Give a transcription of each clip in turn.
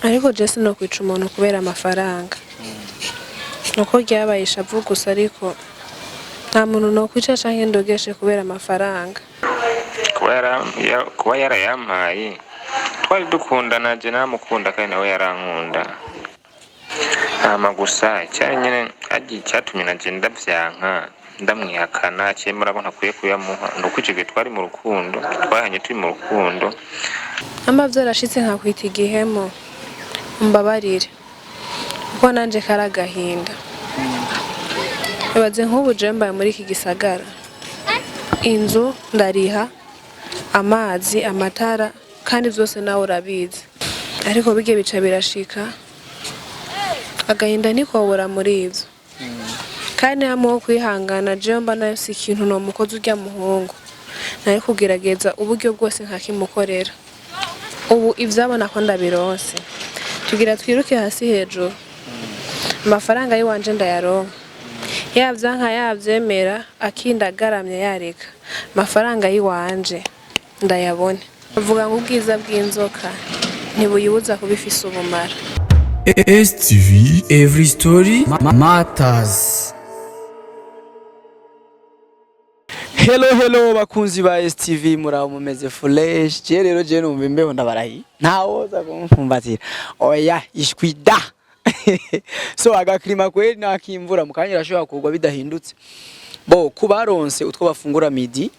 Ariko je sinokwica umuntu kubera amafaranga. Nuko ryabaye ishavu gusa, ariko nta muntu nokwica canke ndogeshe kubera amafaranga. Kuba yarayampaye, twari dukundana, je namukunda kandi nawe yarankunda. Hama gusa cyari nyene agiye icyatumye naje ndavyanka, ndamwihakana, cyemera ko ntakwiye kuyamuha, nuko ico gihe twari mu rukundo, twahanye turi mu rukundo. Ama vyarashitse nkakwita igihemo, umbabarire, kuko nanje kari agahinda. Ibaze nk'ubu je mbaye muri iki gisagara, inzu ndariha, amazi, amatara, kandi vyose nawe urabizi. Ariko bige bica birashika, agahinda ntikobura muri ivyo. Kandi hamwe wo kwihangana, jewe mba nafise ikintu nomukoze urya muhungu, nari kugerageza uburyo bwose nkakimukorera. Ubu ivyabona ko ndabironse, tugira twiruke hasi hejuru, amafaranga y'iwanje ndayaronka. Yavyanka, yavyemera, akindagaramye, yareka amafaranga y'iwanje ndayabone. Bavuga ngo ubwiza bw'inzoka ntibuyibuza kuba ifise ubumara. STV Every Story Matters. Hello, hello bakunzi ba STV, muraho, mumeze fresh? Je rero je numva imbeho, ndabarahi, ntawoza kumfumbatira, oya, ishwi da. So agaklima kweli nakimvura mukanya irashobora kugwa bidahindutse. Bo kubaronse utwo bafungura midi,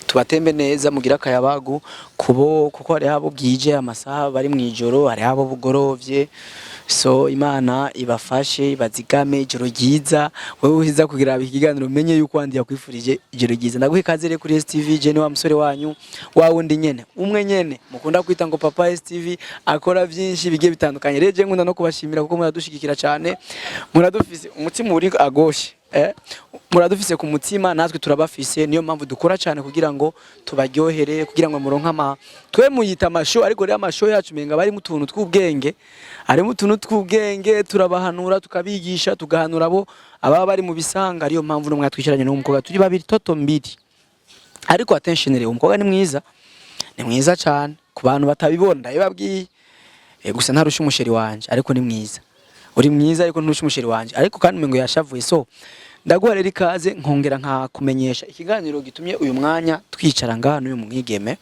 tubatembe neza, mugira akayabagu kubo, kuko hari abo bwije amasaha bari mwijoro, hari abo bugorovye. So Imana ibafashe, ibazigame. Ijoro ryiza. Wewe uhiza kugira ikiganiro, umenye yuko wandi yakwifurije ijoro ryiza. Ndaguha ikaze rero kuri STV. Je ni wa musore wanyu, wa wundi nyene, umwe nyene mukunda kwita ngo Papa STV, akora byinshi bigiye bitandukanye. Rero je nkunda no kubashimira kuko muradushigikira cyane, muradufise umutima uri agoshe, muradufise ku mutima, natwe turabafise. Niyo mpamvu dukora cyane kugira ngo tubaryohere, kugira ngo muronke ama twe muyita amashow. Ariko rero amashow yacu menga bari mu tuntu tw'ubwenge, harimo utuntu tw'ubwenge, turabahanura, tukabigisha, tugahanura abo ababa bari mu bisanga. Ariyo mpamvu no mwatwicaranye n'uwo mukobwa, turi babiri toto mbiri. Ariko attention rero, umukobwa ni mwiza, ni mwiza cyane. Ku bantu batabibona ndabibabwiye. Gusa ntarusha umuchéri wanje, ariko ni mwiza. Uri mwiza, ariko nturusha umuchéri wanje, ariko kandi umengo yashavuye. So ndaguha rero ikaze, nkongera nkakumenyesha ikiganiro gitumye uyu mwanya twicara ngaha n'uyu mwigeme.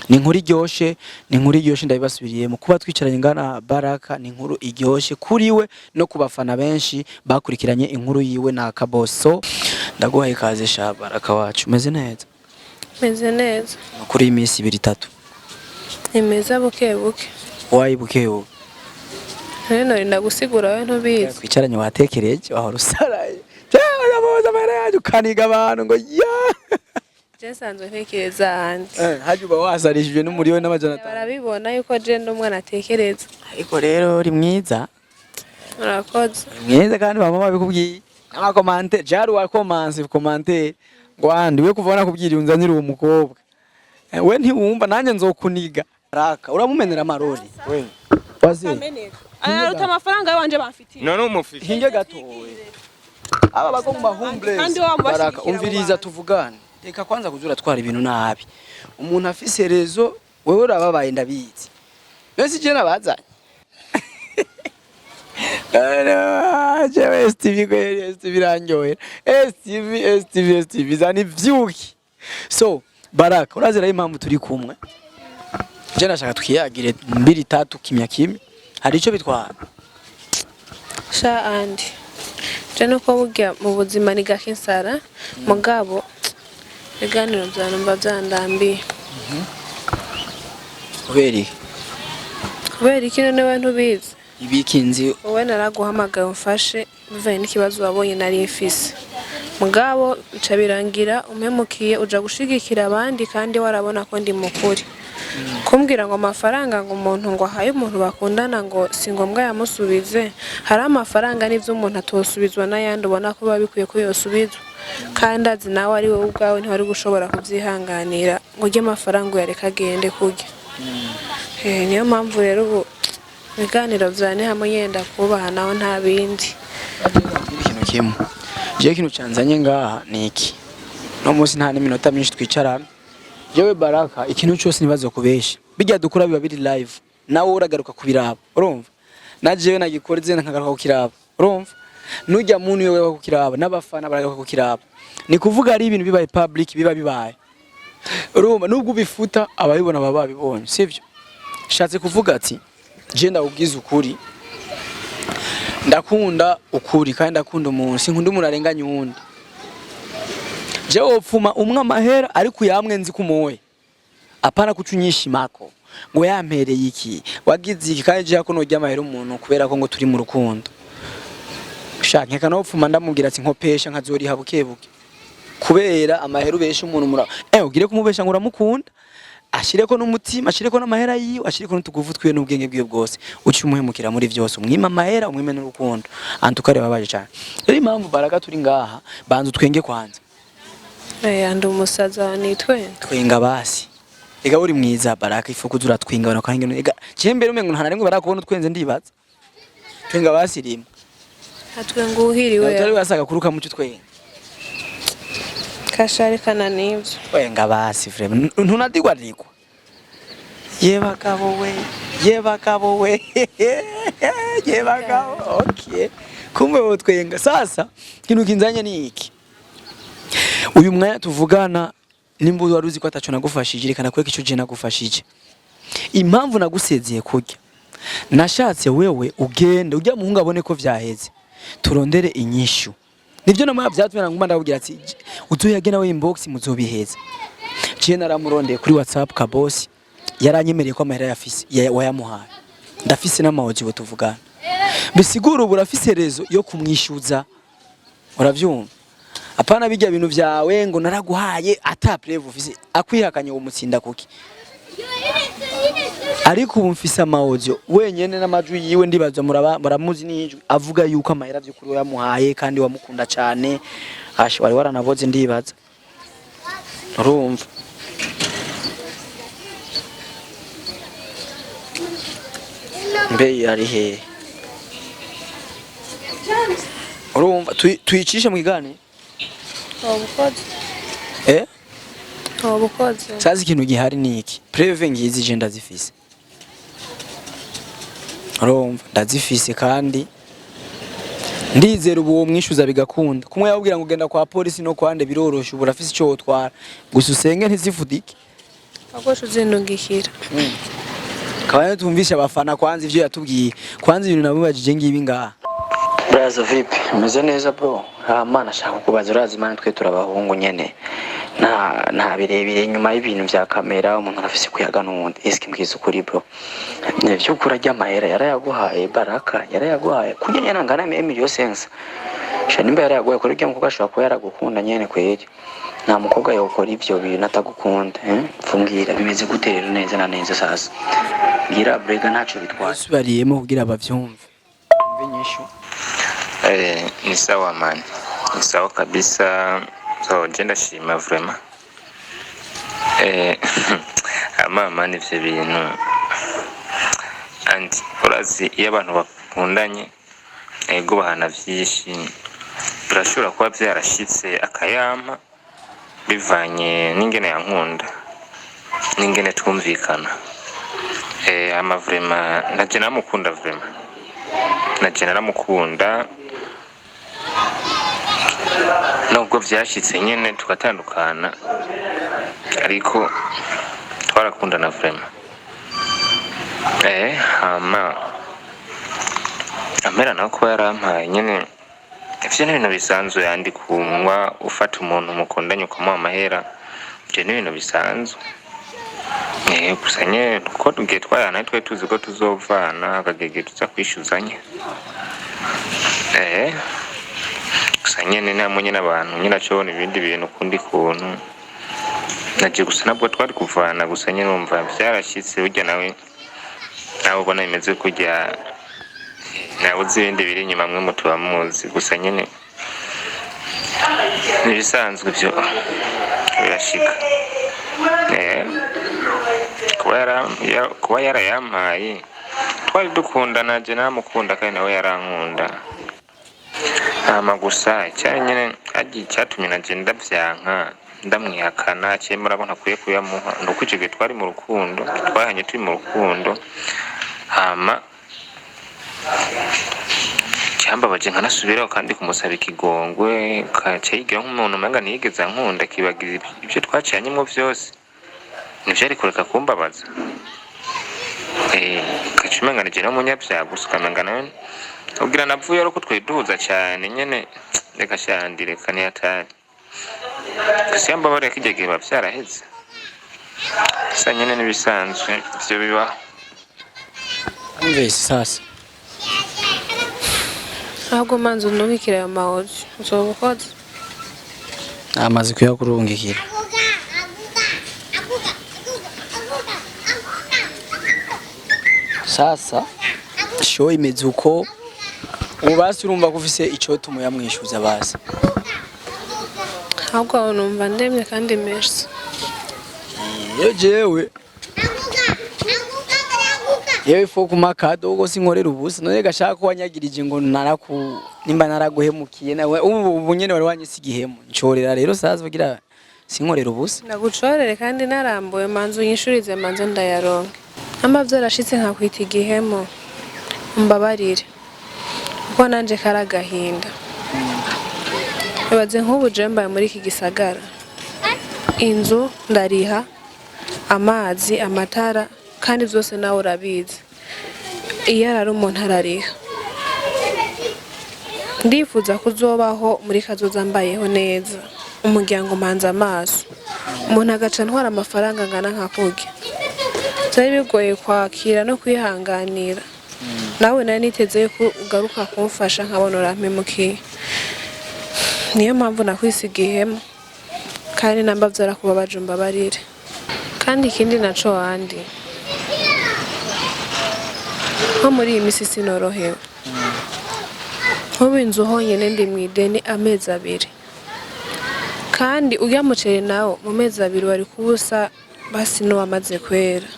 Ni inkuru iryoshe, ni inkuru iryoshe, ndabibasubiriye mu kuba twicaranye ngaha na Baraka. Ni inkuru iryoshe kuri we no ku bafana benshi bakurikiranye inkuru yiwe na Kaboso. Ndaguha ikaze sha Baraka wacu, umeze neza? Meze neza. Kuri iyi minsi ibiri itatu? Ni meza buke buke. Wayi buke buke? Rero norinda gusigura, we ntubizi. Twicaranye watekereje, wahora usaraye cyangwa uramuza amahera yanjye ukaniga abantu ngo ya. Je nsanzwe ntekereza ahandi. Haje uba wasarishijwe n'1,500,000. Barabibona yuko je ndi umwana atekereza. Ariko rero uri mwiza. Murakoze. Uri mwiza, kandi bama babikubwiye n'amacommentaires. Jari wakomanse commentaire ngo andi we kuva nakubwira unzanire uwo mukobwa. We ntiwumva, nanjye nzokuniga. Raka uramumenera amarori we waze. Ayaruta amafaranga yabanje bamfitiye. None umufite? Hinge gatowe aba bago mu mahumbles. Kandi wa mubashigikira Baraka, abo umviriza. bantu. Tuvugane. Reka kwanza kuzura twara ibintu nabi. Umuntu afise rezo, wewe urababaye, ndabizi. Mbese je nabazanye jewe STV kweli, STV irandyohera. STV, STV, STV zana ivyuki. So Baraka, urazira impamvu turi kumwe? Je nashaka twiyagire mbiri tatu kimya kimya, hari ico bitwara. Sha andi, je nuko burya mu buzima ni gake insara, mugabo ibiganiro bya numva byandambiye. Kubera iki? Kubera iki none we ntubizi? Ibikinzi. Wowe naraguhamagaye umfashe bivanye n'ikibazo wabonye nari mfise, mugabo bica birangira umpemukiye, uja gushigikira abandi kandi warabona ko ndi mukuri. Kumbwira ngo amafaranga, ngo umuntu ngo ahaye umuntu bakundana, ngo si ngombwa yamusubize. Hari amafaranga n'ivyo umuntu atosubizwa n'ayandi, ubona ko biba bikwiye ko yosubizwa, kandi azi nawe ari wowe ubwawe ntiwari gushobora kubyihanganira ngo urye amafaranga uyareke agende kurya. Niyo mpamvu rero ubu ibiganiro vyane hamwe yenda kubaha naho nta bindi. Ikintu kimwe jewe, ikintu canzanye ngaha ni iki: no munsi nta n'iminota myinshi twicarana. Jewe Baraka, ikintu cyose nibazo kubesha, bijya dukora biba biri live, nawe uragaruka kubiraba, urumva. Na jewe nagikora izina nkagaruka kukiraba, urumva nujya muntu yowe kukiraba, n'abafana baragaruka kukiraba. Ni kuvuga ari ibintu bibaye public, biba bibaye, urumva nubwo ubifuta abayibona baba babibonye, sivyo? Shatse kuvuga ati je ndakubwiza ukuri, ndakunda ukuri kandi ndakunda umuntu, sinkunda umuntu arenganya uwundi. Je wopfuma umwe amahera ariko yamwe nzi kumuwe, apana kuca unyishimako ngo yampereye iki, wagize iki. Kandi je ko nojya amahera umuntu kubera ko ngo turi mu rukundo, shaka nkeka no pfuma ndamubwira ati nkopesha nkazoriha buke buke, kubera amahera ubesha umuntu mura ugire kumubesha ngo uramukunda, ashireko n'umutima, ashireko n'amahera yiwe, ashireko n'utuguvu twiwe n'ubwenge bwiwe bwose, uci umuhemukira muri vyose, umwima amahera, umwime n'urukundo. Antuka reba baje cyane. Rero impamvu Baraka turi ngaha, banza utwenge kwanza. Ndi umusaza nitwenga. Twenga basi. Ega uri mwiza Baraka, ifu kuza uratwinga abantu kandi ega je mbere umengo nta narimwe barakubona utwenze, ndibaza. Twenga basi rimwe. Atwenga uhiriwe. Utari wasaga kuruka muco twenga. Kasharekana n'ivyo. Twenga basi vraiment, ntunadigwa digwa. Ye bagabo we, ye bagabo we, ye bagabo. Okay, kumbe wowe twenga. Sasa ikintu kinzanye ni iki: uyu mwanya tuvugana, nimba wari uzi ko ataco nagufashije, reka nakwereke ico je nagufashije. Impamvu nagusezeye kurya, nashatse wewe ugende ujya muhungu abone ko vyaheze, turondere inyishu. Nivyo namwe vyatumye nanguma ndakubwira ati uzoyage nawe inbox muzobiheza. Je naramurondeye kuri WhatsApp, Kabosi yaranyemereye ko amahera yafise wayamuhaye, ndafise n'amawoji bo tuvugana, bisigura ubu urafise raison yo kumwishyuza, uravyumva? Apana bijya bintu vyawe ngo naraguhaye ata preuve ufise, akwihakanye uwo mutsinda kuki? Ariko ubu mfise ama audio wenyene n'amajwi yiwe, ndibaza muramuzi n'ijwi avuga yuko amahera vy'ukuri wayamuhaye kandi wamukunda cane. Ashi wari waranaboze, ndibaza urumva. Mbe ari hehe? Urumva tuyicishe mu kiganiro. Ubukoze. Eh? Ubukoze. Sasa ikintu gihari ni iki: preuve ngizi je ndazifise, urumva ndazifise, kandi ndizera ubu uwo mwishyuza bigakunda. Kumwe yababwira ngo ugenda kwa polisi no kwande biroroshe, ubu urafise ico wotwara, gusa usenge ntizifudike. Agosha uzindungikira. Kabane tumvishe abafana kwanza ivyo yatubwiye, kwanza ibintu namubajije ngibi ngaha. Braza, vipi? Umeze neza bro? Ah mana, ashaka kukubaza. Urazi mana, twe turabahungu nyene, nta birebire nyuma y'ibintu vya kamera, umuntu arafise kuyaga n'uwundi. Eske mbwiza ukuri bro, ni vy'ukuri arya amahera yarayaguhaye Baraka? Yarayaguhaye kurya nyene angana emiliyoni sensa sha? Nimba yarayaguhaye kuri urya mukobwa, ashobora kuba yaragukunda nyene kweri. Nta mukobwa yokora ivyo bintu atagukunda, eh? Mfumbwira bimeze gute rero neza na neza sasa, mbwira brega, ntaco bitwaye. Subariyemo kugira bavyumve, umve inyishu. Ni sawa man, ni sawa kabisa. So je ndashima vraiment. Ama man, ivyo bintu andi urazi iyo abantu bakundanye ego bahana vyinshi, birashobora kuba vyarashitse akayampa bivanye n'ingene yankunda n'ingene twumvikana. Ama vraiment naje namukunda, vraiment naje naramukunda, nubwo vyashitse nyene tugatandukana, ariko twarakundana vraiment. Hama amera nawe kuba yarampaye nyene, ivyo ni ibintu bisanzwe yandi kunywa, ufata umuntu mukundanye ukamuha amahera, ivyo ni ibintu bisanzwe. Gusa nyene kuko tugiye twayana twari tuzi ko tuzovana akagege tuza kwishuzanya. Gusa nyene namwe nyene abantu nyene acobona ibindi bintu ukundi kuntu, naje gusa nabwo twari kuvana, gusa nyene urumva vyarashitse burya nawe nawe ubona bimeze kurya, nawe uzi ibindi biri inyuma mwe mutuba muzi. Gusa nyene nibisanzwe ivyo birashika. Kuba yarayampaye twari dukundana, je naramukunda kandi nawe yarankunda. Hama gusa icyari nyene agiye icyatumye naje ndavyanka ndamwihakana, ciye murabona akwiye kuyamuha, nuko ico gihe twari mu rukundo, twahanye turi mu rukundo, hama Icyambabaje nkanasubiraho kandi kumusaba ikigongwe, kaca yigira nk'umuntu umenga ntiyigeze ankunda, akibagira ibyo twacanyemo vyose. Nivyo ari kureka kumbabaza. Kaca umenga nije n'umunyabyaha gusa, ukamenga nawe ubwira navuye ari uko twari duhuza cane nyene. Reka shandi, reka niyatari gusa yambabariye ko iryo gihe biba vyaraheze. Gusa nyene n'ibisanzwe ivyo bibaho. Umvise sasa? Ahubwo manzi undungikire ayo ma audio, uzoba ukoze. Amaze kuyakurungikira. Sasa show imeze uko. Ubu basi urumva ko ufise icotuma yamwishuza basi? Ahubwo aho numva ndemye kandi merci. Iyo jewe yewe fo kumakado ubwo sinkorera ubusa. None gashaka ko wanyagirije ngo naraku nimba naraguhemukiye nawe ubu nyene wari wanyise igihemu ncorera. Rero sasa kugira sinkorera ubusa. Ndagucorere kandi narambuye, manzi unyishurize, manze ndayaronke. Ama vyarashitse nkakwita igihemo, umbabarire kuko nanje kari agahinda. Ibaze nk'ubu je mbaye muri iki gisagara, inzu ndariha, amazi, amatara, kandi vyose nawe urabizi, iyo arara umuntu arariha. Ndifuza kuzobaho muri kazoza mbayeho neza, umuryango mpanze amaso. Umuntu agaca ntwara amafaranga angana nka kurya, byari bigoye kwakira no kwihanganira. Nawe nari niteze yuko ugaruka kumfasha, nkabona urampemukiye. Niyo mpamvu nakwisiga ihema, kandi namba vyarakubabaje umbabarire. Kandi ikindi naco wandi, nko muri iyi misi sinorohewe. Nk'ubu inzu honyene ndi mw'ideni amezi 2, kandi urya muceri nawo mu mezi 2 wari kubusa basi n'uwamaze kwera.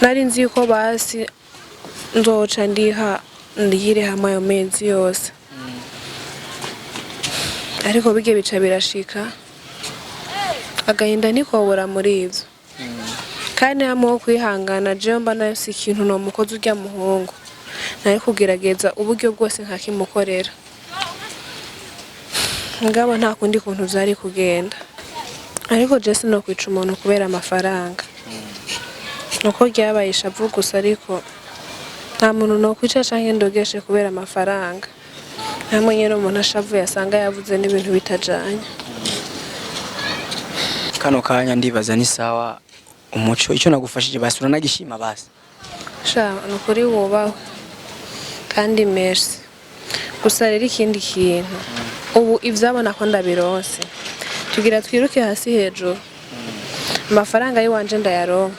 Nari nzi yuko basi nzoca ndiha ndiyire hamwe ayo mezi yose, ariko bige bica birashika, agahinda ntikobora muri ivyo. Kandi hamwe wo kwihangana, jewe mba nafise ikintu nomukozi urya muhungu, nari kugerageza uburyo bwose nkakimukorera. Ngabo nta kundi kuntu vyari kugenda, ariko je sinokwica umuntu kubera amafaranga. Nuko ryabaye ishavu gusa, ariko nta muntu nokwica canke ndogeshe kubera amafaranga. Namwe nyene umuntu ashavuye asanga yavuze n'ibintu bitajanye. Kano kanya ndibaza ni sawa umuco icyo nagufashije basi uranagishima basi? Sha, nukuri wubahwe kandi merci. Gusa rero ikindi kintu, ubu ivyabona ko ndabironse, tugira twiruke hasi hejuru, amafaranga y'iwanje ndayaronka.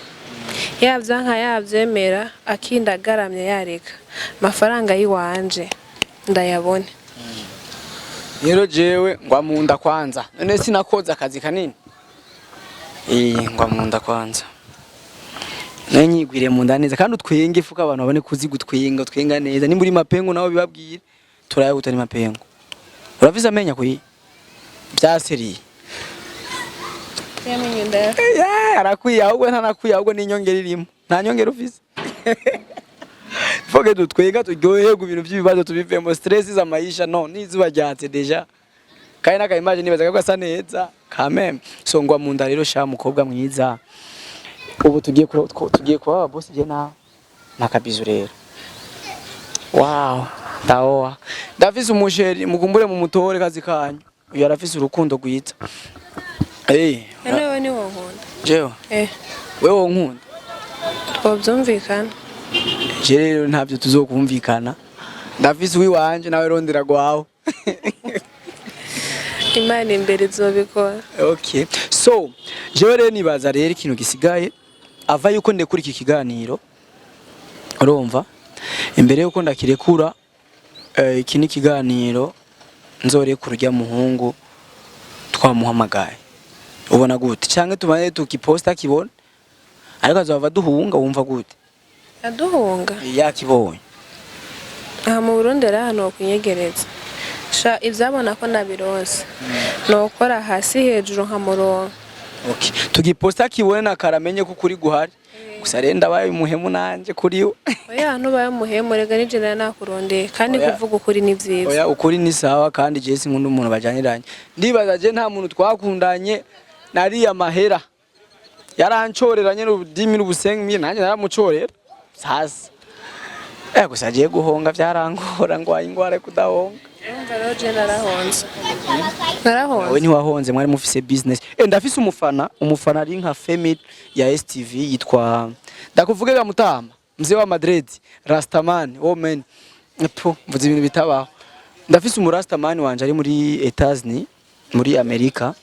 Yavyanka yavyemera, akinda agaramye yareka, amafaranga y'iwanje ndayabone. Rero jewe ngwa munda kwanza. None sinakoza akazi kanini? Ngwa munda kwanza. Nayo nyigwire munda neza kandi utwenge fuka abantu babone kuzi gutwenga, utwenga neza. Nimba uri mapengo nawe bibabwire. Turaye utari mapengo. Urafise amenya kuyi? Byaseriye. Yamenye ndaya. Yeah, arakwiye ahubwo ntanakwiye, ahubwo ni inyongera irimo. Nta nyongera ufise. Foke dutwenga turyoherwe, ibintu by'ibibazo tubivemo, stress za maisha no n'izuba ryatse déjà. Kandi n'aka image nibaza ko gasa neza quand même. So ngwa munda rero sha mukobwa mwiza. Ubu tugiye tugiye kuba aba boss je nawe. Nakabizu rero. Wow, ndaoa. Ndafise umusheri mukumbure mu mutore kazi kanyu. Uyu arafise urukundo rwiza. Eh, None wewe ni wonkunda? Jewe, wewe wonkunda. Twovyumvikana. Je rero ntabyo tuzokumvikana. Ndafise uwiwanje, nawe rondera gwawe. Imana imbere izobikora. Okay. So, jewe rero nibaza rero ikintu gisigaye ava yuko ndekura iki kiganiro. Urumva? Imbere yuko ndakirekura, iki ni ikiganiro nzorekura urya muhungu twamuhamagaye. Ubona gute? Canke tumaze tukiposta kibona? Ariko azova duhunga, wumva gute? Aduhunga? Yakibonye. Aha mu Burundi rero ahantu wokunyegereza, sha ivyabona ko ndabironse, nokora hasi hejuru nkamuronka. Okay. Tugiposta kibone na karamenye ko kuri guhari. Gusa rero ndabaye umuhemu nanje kuri we. Oya, ntubaye umuhemu rega, nije nari nakurondeye kandi. Oya. Kuvuga ukuri ni vyiza. Oya, ukuri ni sawa, kandi je sinkunda umuntu bajaniranye. Ndibaza je nta muntu twakundanye nariye amahera, yarancorera nyene urudimi n'ubusengi, nanjye naramucorera. Sasa gusa agiye guhonga vyarangora, ngwaye ingwara yo kudahonga. Urumva rero je narahonze. Wowe Narahonze. ntiwahonze, mwari mufise business. Ndafise umufana ari nka family ya STV, yitwa ndakuvuge ga Mutama, mzee wa Madrid, Rastaman, woman. Po mvuze ibintu bitabaho. Ndafise umu Rastaman wanje ari muri Etats-Unis, muri Amerika,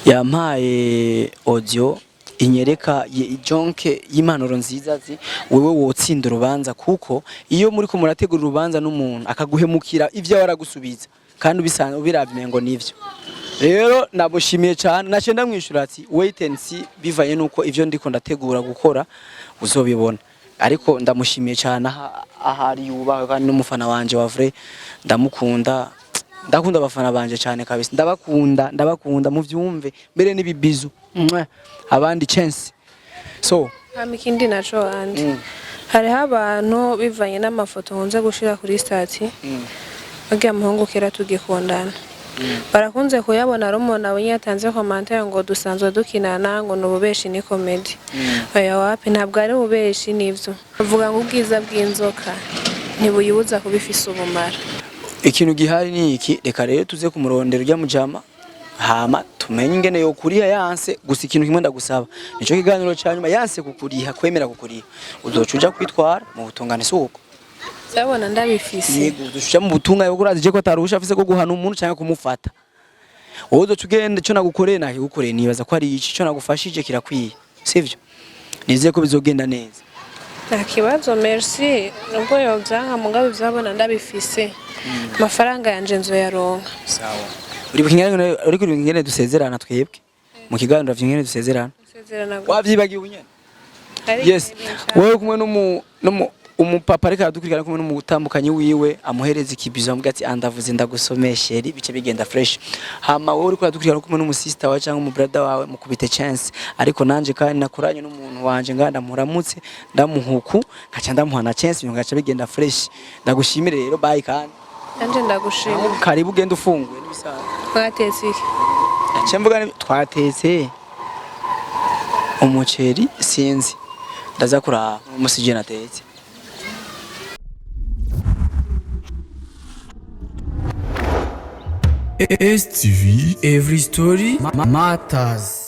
yampaye audio inyereka jonke y'impanuro nziza zi wewe wotsinda urubanza, kuko iyo muri ko murategura urubanza n'umuntu akaguhemukira, ivyo waragusubiza kandi ubisanzwe ubiravye ngo nivyo. Rero namushimiye cyane, naciye ndamwishura ati wait and see, bivanye nuko ivyo ndiko ndategura gukora uzobibona. Ariko ndamushimiye cyane ahari, yubahwe, kandi n'umufana wanje wa vrai, ndamukunda. Ndakunda abafana banje cyane kabisa, ndabakunda, ndabakunda, muvyumve mbere n'ibibizu. Mwah. Abandi chance so. Hama ikindi naco wandi, hariho abantu bivanye n'amafoto nkunze gushira kuri statut, bagiye muhungu kera tugikundana barakunze kuyabona, ari umuntu abonye yatanze commentaire ngo dusanzwe dukinana, ngo ni ububeshi, ni comédie. Oya, wapi, ntabwo ari ububeshi, nivyo. Bavuga ngo ubwiza bw'inzoka ntibuyibuza kuba ifise ubumara. Ikintu gihari ni iki: reka rero tuze kumurondera ujya mujama, hama tumenye ingene yokuriha. Yanse gusa, ikintu kimwe ndagusaba, nico kiganiro ca nyuma, yanse kukuriha, kwemera kukuriha, uzoca uja kwitwara mu butungane, si uko? Byabona ndabifise. Yego, uzoca mu butungane, kuko urazi je ko ataruhusha afise ko guhana umuntu canke kumufata. Wowe uzoca ugenda, ico nagukoreye nakigukoreye, nibaza ko ari iki, ico nagufashije kirakwiye, sivyo? Nizeye ko bizogenda neza. Nta kibazo, merci. Nubwo yovyanka, mugabo ivyabona ndabifise, amafaranga yanje nzoyaronka. Sawa, uri ingene uri kuri ingene dusezerana twebwe mu kiganiro, ravyo ingene dusezerana. Gusezerana gute? Wavyibagiwe nyene? Hari Yes. igihe Wewe kumwe n'umu umupapa ariko aradukurikirana, kumwe n'umutambukanyi wiwe, amuhereza ikibizo, amubwira ati andavuze ndagusomesheri, bice bigenda fresh. Hama wowe uriko uradukurikirana kumwe n'umusista wawe cyangwa umubrother wawe, mukubite chance. Ariko nanje kandi nakoranye n'umuntu wanje nganda muramutse, ndamuhuku nkaca ndamuha na chance, ibintu ngaca bigenda fresh. Ndagushimire rero, bye kandi. Nanje ndagushima. Karibu, ugenda ufunguye n'ibisanzwe. Mwatetse iki? Naciye mvuga twatetse umuceri, sinzi, ndaza kuraba umunsi je natetse. STV Every Story Matters.